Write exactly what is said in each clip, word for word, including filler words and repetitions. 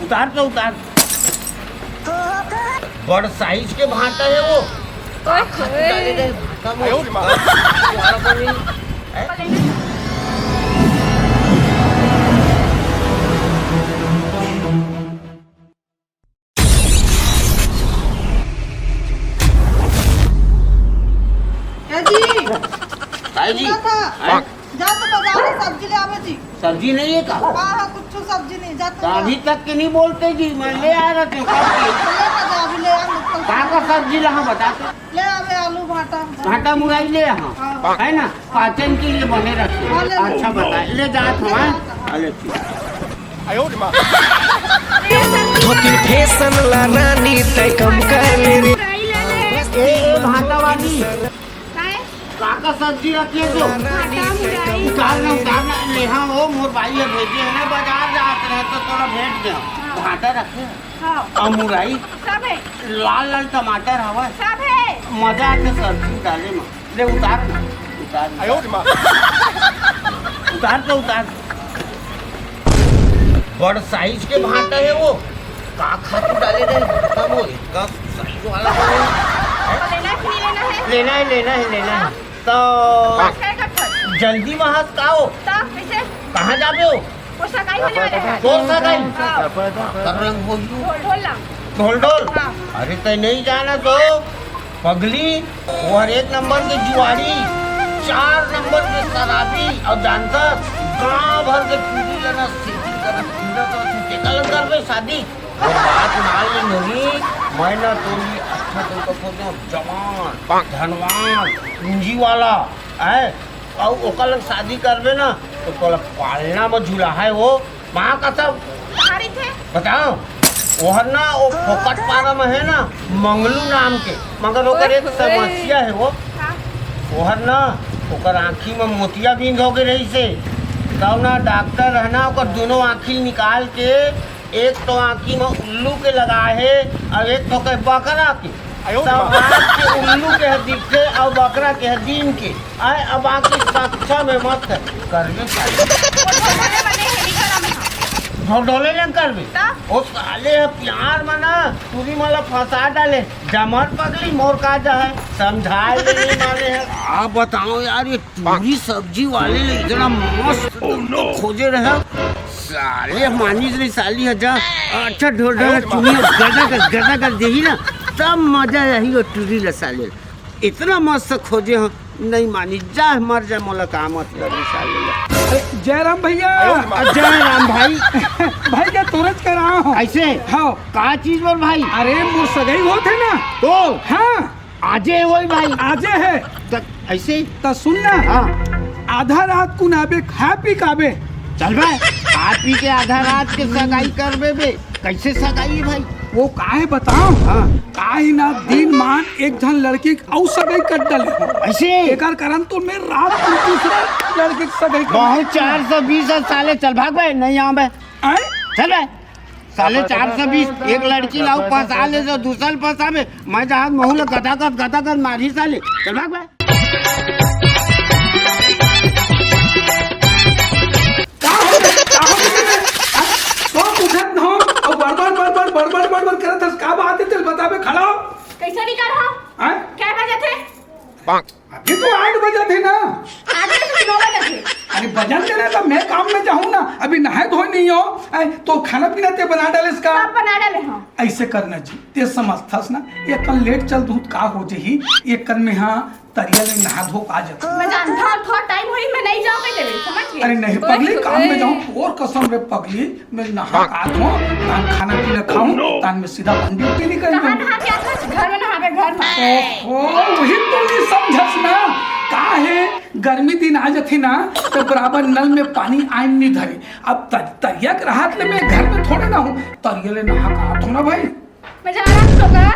उतार तो उतार। बड़ साइज के भांटा हे वो। ओए होए। डाले रहे भांटा में। तुम्हारा बनी। ए जी, ताई जी। सुना था? हैं? जा तो बाजार में सब्जी ले आवे जी। सब्जी नहीं है का? हाँ, हाँ, कुछ सब्जी नहीं, जा तो तो अभी तक के नहीं बोलते जी, मैं ले आ रहा था कब के। ले आ जा, अभी ले आ, मतलब। कहाँ का सब्जी ला बता तो? ले आवे आलू, भाटा। भाटा मुरई ले यहाँ, हाँ। है ना? पाचन के लिए बने रहते हैं। हाँ, ले लो। अच्छा बता, ले जा तो, हाँ? ले जा तो, हाँ। अरे ठीक। धोती फैशन ला रानी तय कम कर ले रे। ए, ए, भाटा वाली। काय? का का सब्जी रखे तो? भाटा, मुरई। उतार ना, उतार ना, ले हाँ, वो मोर भाई है, भेजे है ना, बाजार जात रहे तो थोड़ा भेंट दे। हाँ। भाटा रखे। हाँ। और मुरई? सब है। लाल लाल टमाटर हवा। सब है। मजा आथे सब्जी डाले में। ले उतार ना, उतार। आयो रे माँ। उतार तो उतार। बड़ साइज के भांटा है वो। का खातू डाले रहे? भांटा वो इतना साइज वाला है। तो लेना है कि नहीं लेना है? लेना है, लेना है, लेना है। हाँ। तो क्या करेगा फिर? जल्दी में हस का हो? तो कैसे? कहाँ जाबे हो? वो सगाई होने वाला है। कौन सगाई? हाँ। कर रंग हो यू। ढोल, ढोल ला। ढोल, ढोल? हाँ। अरे तय नहीं जाना तो पगली, वो हर एक नंबर के जुआड़ी, चार नंबर के शराबी, और जानता गांव भर के टूरी लेना सेटिंग करना, टूरा तो तेका लग करबे शादी। वो बात मान ले मेरी, मैं ना तोरी अच्छा तो, तो खोजो जवान, धनवान, पूंजी वाला, है, और ओकर लग शादी करबे ना, तो तोला पालना में झूला है वो, माँ कसम। कहाँ रहिथे? बताओ, ओहर ना, वो फोकट पारा में है ना, मंगलू नाम के, मगर ओकर एक ओए, ओए। समस्या है वो। हाँ। ओहर ना, ओकर आँखी में मोतिया बिंद हो गए रही से। तब ना डॉक्टर है ना, ओकर दोनों आँखी निकाल के एक तो आँखी में उल्लू के लगा है और एक तो के बकरा के। आयो सब रात के उल्लू के ह दिखे और बकरा के ह दिन के। आए अब आँखी कक्षा में मत कर। करबे साले। वो ढोलने वाले हैं, नहीं करम है। ढो-, ढोले नहीं करबे। तब? ओ साले ह प्यार में ना, टूरी मला फंसा डाले। जमर पगली मोर का जा है, समझाए ले नहीं माने है। आप बताओ यार, ये टूरी सब्जी वाले ले इतना मस्त खोजे रहे। साले मानिस नहीं साली ह जा। अच्छा ढोल ढोल चुनिया गदा कर, गदा कर देही ना, तब मजा आही वो टूरी ला साले। इतना मस्त खोजे हो, नहीं मानी, जा मर जा, मोला का मतलब है साले ला। अरे, जय राम भैया। आ, जय राम भाई। भाई क्या तुरंत करा हो? कैसे? हाँ। का चीज बर भाई? अरे, मोर सगाई होत है ना। तो? हाँ। आजे होई भाई। आजे है। त ऐसे ही? त सुन ना। हाँ। आधा रात कुन आबे, खा पी काबे। चल बे, खा पी के आधा रात के सगाई करबे बे। कैसे सगाई है भाई? वो काहे बताओ? हाँ। काहे ना दिन मान एक झन लड़की के अउ सगाई कर डाले हो। ऐसे? एकर कारण तो मैं रात को दूसरा लड़की के सगाई कर बहुत चार सौ बीस है साले, चल भाग बे, नहीं आवे। आए? चल बे। साले चार सौ बीस, एक लड़की लाऊ फंसा ले तो दूसरा फंसा में, मैं जहाज महू ले गदागद गदागद मारी साले, चल भाग बे। का हो गया? का हो गया? हाँ? तो पूछत न हो, और बड़बड़, बड़बड़, बड़बड़, बड़बड़ करत हस, का बात है? चल बताबे, खड़ा हो। कैसे नहीं कर रहा? हाँ? क्या बजे थे? अभी तो आठ बजे थे ना। आठ बजे से नौ बजे थे। अरे बजन दे रहे तो मैं काम में जाहूँ ना, अभी नहाए धोए नहीं हो। ऐ, तो खाना पीना ते बना डाले इसका। सब बना डाले हम। ऐसे करना जी, ते समझथस ना, एक कन लेट चल दूँ का हो जही, एक कन में हाँ तरिया ले नहा धो आ जाता। मैं जानता हूँ, थोड़ा टाइम होई, मैं नहीं जाऊँ कह देवे, समझ गए? अरे नहीं वही पगली, तो, काम में ए। जाऊँ, तोर कसम रे पगली, मैं नहा के आत हूँ, तान खाना पीना खाऊँ, तान मैं सीधा अपन ड्यूटी निकल कहाँ जाऊँ। नहा के आत हस? घर में नहावे, घर में। ओहो, वही तो नहीं समझस ना, का है, गर्मी दिन आ जाथे ना, तो बराबर नल में पानी आइन नहीं धरे। अब तर-, तरिया के रहत ले मैं घर में थोड़े ना हूँ, तरिया ले नहा के आत हूँ ना भाई। मैं जा रहा हूँ, तो का?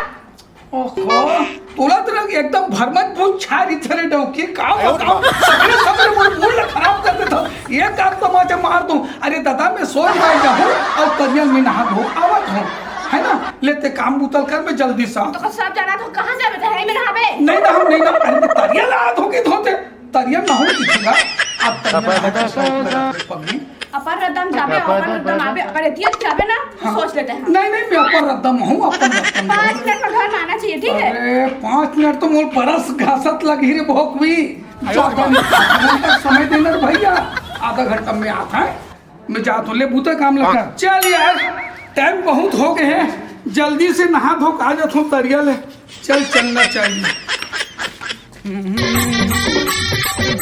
ओहो, तोला तो रंग एकदम भरमत भूत छा रही थरे डौकी, का बताओ, सबरे सबरे मोर मूड ला खराब कर देता हूँ। एक आध तमाचा मार दूँ। अरे दादा, मैं सोच भाई जाऊँ और तरिया में नहा धो आवत हूँ, है ना? लेते काम बुतल कर, मैं जल्दी से तो सब जाना तो कहाँ जावे थे? यहीं में नहावे? नहीं ना, हम नहीं ना, अरे मैं तरिया ला धो के धोते, तरिया ना हो दिखेगा। आप तरिया नहा के शौक लगा दे, पगली। अपर रद्दा म जाबे, अपर रद्दा म आबे, अगर एतिया जाबे ना, तो हाँ। सोच लेते हैं। नहीं, नहीं, मैं अपर रद्दा म हूँ, अपन रद्दा म हूँ। पाँच मिनट में घर में आना चाहिए, ठीक है? अरे, पाँच मिनट तो मोर बरस घासत लगही रे भोकवी। आधा घंटा समय देना रे भैया, आधा घंटा में आता है। मैं जात हूँ, ले बूता काम लगा। चल यार, टाइम बहुत हो गए हैं, जल्दी से नहा धो के आ जात हूँ तरिया ले। चल, चलना चाहिए।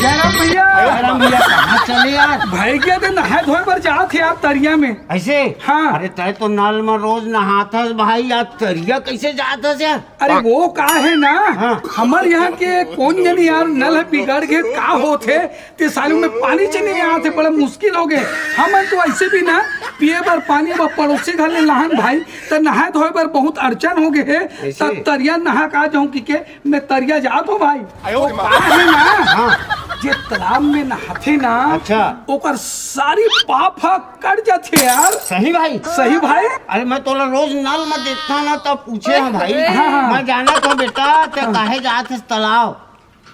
जयराम भैया। जयराम भैया, कहाँ चले यार? भाई, क्या दे नहाए धोए बर जात हे यार तरिया में। ऐसे? हाँ। अरे, तय तो नल में रोज नहाथस भाई, यार तरिया कैसे जाथस यार? अरे, वो का है ना, हाँ। हमर यहाँ के कोन जनी यार नल ह बिगड़ गे, का होथे, ते सालों में पानी च नहीं आथे, बड़ा मुश्किल हो गए। हमन तो ऐसे भी ना पिए बर पानी बर पड़ोसी घर ले लाहन भाई, त नहाए धोए बर बहुत अड़चन हो गए हे, ऐसे? त तरिया नहा का जाऊं कि के मैं तरिया जात हूँ भाई। आयो वो रे माँ। का है ना, हाँ। जे तालाब में नहाथे ना, अच्छा। ओकर सारी पाप ह कट जाथे यार। सही भाई? सही भाई। अरे मैं तोला रोज नल में देखता ना, तब पूछे हूँ भाई। हाँ, हाँ। मैं जानत हूँ बेटा, ते हाँ। काहे जात हस तालाब?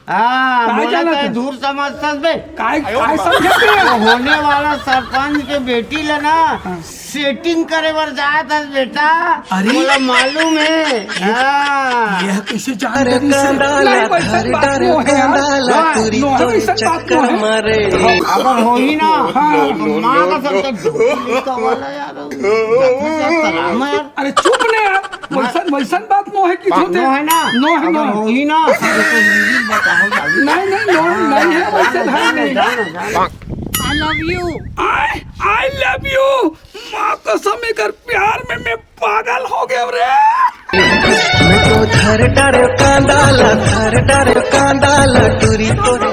हाँ, काहे बोला जानत तय हस? धूर समझथस बे। काय, काय समझे बे? वो होने वाला सरपंच के बेटी ले ना, हाँ। सेटिंग करे बर जात हस बेटा। अरे। बोला मालूम है। हाँ। यह कैसे जान अरे रही से? कांदा नहीं, ला वैसे धर बात डर नो है यार। कांदा ला हाँ, टूरी नो है, तोरे वैसे बात नो चक्कर है। मारे। अगर होही ना, हाँ। तो माँ का सब तक धोती का वाला यार, सलाम है यार। अरे चुप ने यार, वैसन, वैसन बात नो है कि बात धोते। नो है ना? नो है, अगर नो है। होही ना, तो हिंदी में बताओ भाई। नहीं, नहीं, नो, नहीं है, वैसे है नहीं। जाना, जाना। I love you। I, I love you। माँ कसम, एकर प्यार में मैं पागल हो गया रे। मैं तो धर डर कांदा ला, धर डर कांदा ला, टूरी तोरे